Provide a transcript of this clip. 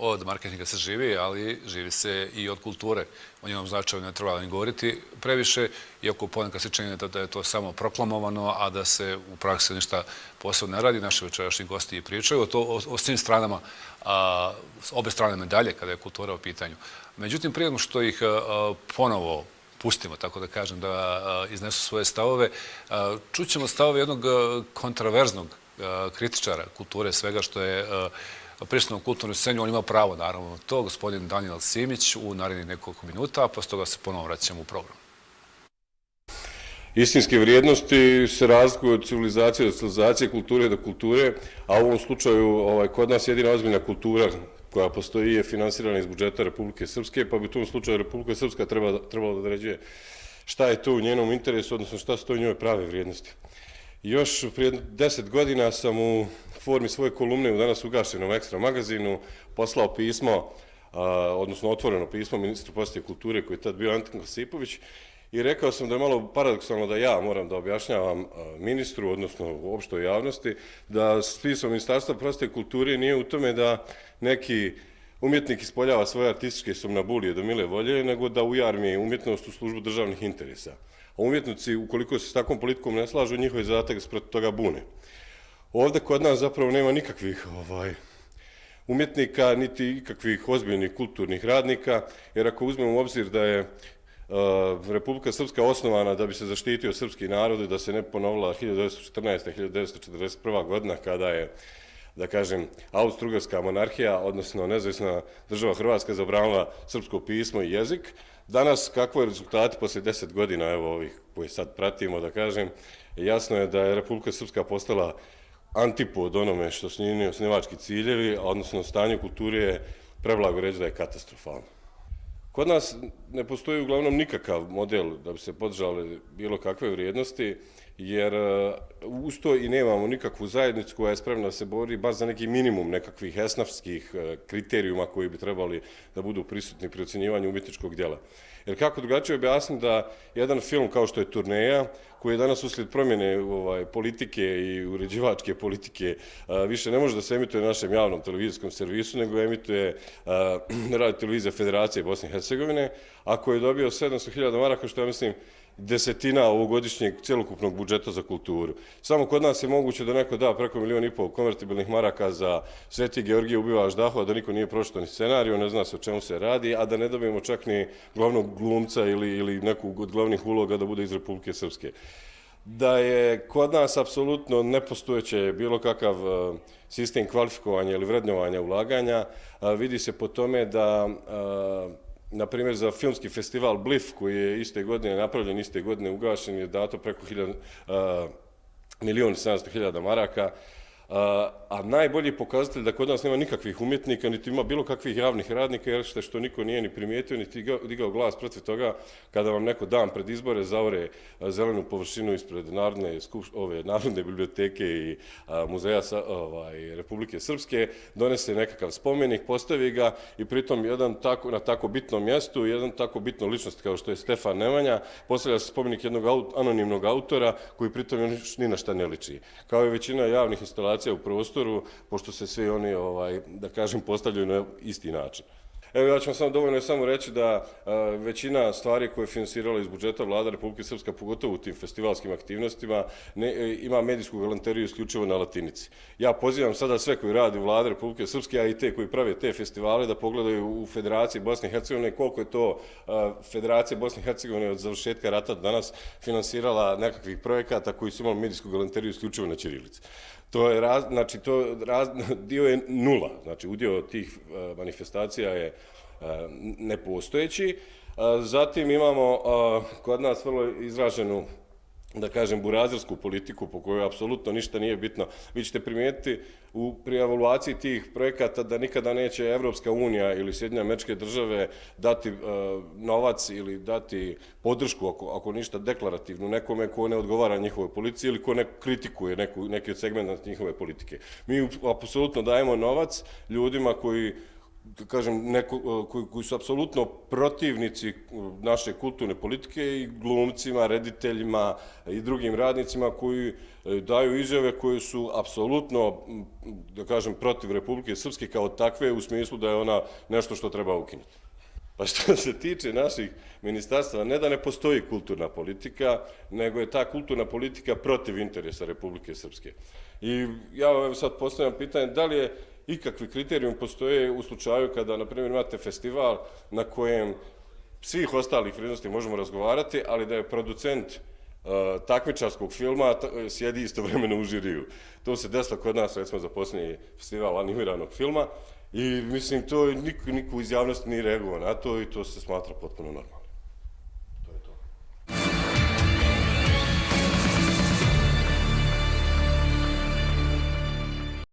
od marketinga se živi, ali živi se i od kulture. O njenom značaju ne treba ni govoriti previše, iako ponekad se čini da je to samo proklamovano, a da se u praksi ništa posebno ne radi. Naši večerašnji gosti i pričaju o svim stranama, obe strane medalje kada je kultura u pitanju. Međutim, prije nego što ih ponovo pustimo, tako da kažem, da iznesu svoje stavove, čućemo stavove jednog kontraverznog kritičara kulture, svega što je prisutno u kulturnoj sceni. On ima pravo, naravno, to, gospodin Danijel Simić, u narednih nekoliko minuta, a posle toga se ponovo vraćamo u program. Istinske vrijednosti se razlikuju od civilizacije do civilizacije, kulture do kulture, a u ovom slučaju kod nas jedina ozbiljna kultura koja postoji je finansirana iz budžeta Republike Srpske, pa bi u tom slučaju Republika Srpska trebala da određuje šta je to u njenom interesu, odnosno šta su to u njoj prave vrijednosti. Još prije 10 godina sam u formi svoje kolumne u danas ugašenom Ekstra magazinu poslao pismo, odnosno otvoreno pismo ministru prosvete i kulture koji je tad bio Anton Kasipović, i rekao sam da je malo paradoksalno da ja moram da objašnjavam ministru, odnosno opštoj javnosti, da smisao Ministarstva prosvete i kulture nije u tome da neki umjetnik ispoljava svoje artističke somnambulije do mile volje, nego da ujarmi umjetnost u službu državnih interesa. A umjetnici, ukoliko se s takvom politikom ne slažu, njihov je zadatak da se protiv toga bune. Ovde kod nas zapravo nema nikakvih umjetnika, niti ikakvih ozbiljnih kulturnih radnika, jer ako uzmemo u obzir da je Republika Srpska osnovana da bi se zaštitio srpski narod i da se ne ponovila 1914. 1941. godina kada je, da kažem, Austro-Ugarska monarhija, odnosno nezavisna država Hrvatska, zabranila srpsko pismo i jezik. Danas, kakvo je rezultati posle 10 godina, evo ovih koje sad pratimo, da kažem, jasno je da je Republika Srpska postala antipod onome što su njeni osnivački ciljevi, odnosno stanje kulture je preblago reći da je katastrofalno. Kod nas ne postoji uglavnom nikakav model da bi se podržale bilo kakve vrijednosti, jer uz to i nemamo nikakvu zajednicu koja je spremna da se bori baš za neki minimum nekakvih esnafskih kriterijuma koji bi trebali da budu prisutni pri ocjenjivanju umjetničkog djela. Jer kako drugačije objasniti da jedan film kao što je Turneja, koji je danas uslijed promjene politike i uređivačke politike više ne može da se emituje na našem javnom televizijskom servisu, nego emituje Radio televizija Federacije Bosne i Hercegovine, a koji je dobio 700.000 maraka, što ja mislim desetina ovogodišnjeg celokupnog budžeta za kulturu. Samo kod nas je moguće da neko da preko 1,5 miliona konvertibilnih maraka za Sveti Georgije ubiva Ždahova, da niko nije pročitao ni scenariju, ne zna se o čemu se radi, a da ne dobijemo čak ni glavnog glumca ili neku od glavnih uloga da bude iz Republike Srpske. Da je kod nas apsolutno nepostojeće bilo kakav sistem kvalifikovanja ili vrednovanja ulaganja, vidi se po tome da na primjer, za filmski festival BLIF, koji je iste godine napravljen, iste godine ugašen, je dato preko 1.700.000 maraka, a najbolji pokazatelj da kod nas nema nikakvih umjetnika, niti ima bilo kakvih javnih radnika, jer što niko nije ni primijetio, niti digao glas protiv toga, kada vam neko dan pred izbore zaore zelenu površinu ispred Narodne biblioteke i muzeja Republike Srpske, donese nekakav spomenik, postavi ga i pritom na tako bitnom mjestu, jedan tako bitno ličnost kao što je Stefan Nemanja, postavlja se spomenik jednog anonimnog autora koji pritom ni na šta ne liči. Kao i većina javnih instalacija u prostoru, pošto se svi oni, da kažem, postavljaju na isti način. Evo, ja ću vam samo dovoljno reći da većina stvari koje je finansirala iz budžeta vlada Republike Srpska, pogotovo u tim festivalskim aktivnostima, ima medijsku galanteriju isključivo na latinici. Ja pozivam sada sve koji radi u vladi Republike Srpske, a i te koji prave te festivale, da pogledaju u Federaciji Bosne i Hercegovine koliko je to Federacija Bosne i Hercegovine od završetka rata danas finansirala nekakvih projekata koji su imali medijsku galanteriju isključivo na ćirilici. Dio je nula, znači udio tih manifestacija je nepostojeći. Zatim imamo kod nas vrlo izraženu, da kažem, burazersku politiku po kojoj apsolutno ništa nije bitno. Vi ćete primijetiti pri evaluaciji tih projekata da nikada neće Evropska unija ili Sjedinjene Američke Države dati novac ili dati podršku, ako ništa deklarativno, nekome ko ne odgovara njihovoj politici ili ko ne kritikuje neki od segmenta njihove politike. Mi apsolutno dajemo novac ljudima koji da kažem, koji su apsolutno protivnici naše kulturne politike i glumcima, rediteljima i drugim radnicima koji daju izjave koje su apsolutno, da kažem, protiv Republike Srpske kao takve u smislu da je ona nešto što treba ukinuti. Pa što se tiče naših ministarstva, ne da ne postoji kulturna politika, nego je ta kulturna politika protiv interesa Republike Srpske. I ja vam sad postavljam pitanje da li je ikakvi kriterijumi postoje u slučaju kada, na primjer, imate festival na kojem svih ostalih vrijednosti možemo razgovarati, ali da je producent takmičarskog filma sjedi istovremeno u žiriju. To se desilo kod nas, recimo, za posljednji festival animiranog filma i mislim, to niko iz javnosti nije reagovao na to i to se smatra potpuno normalno.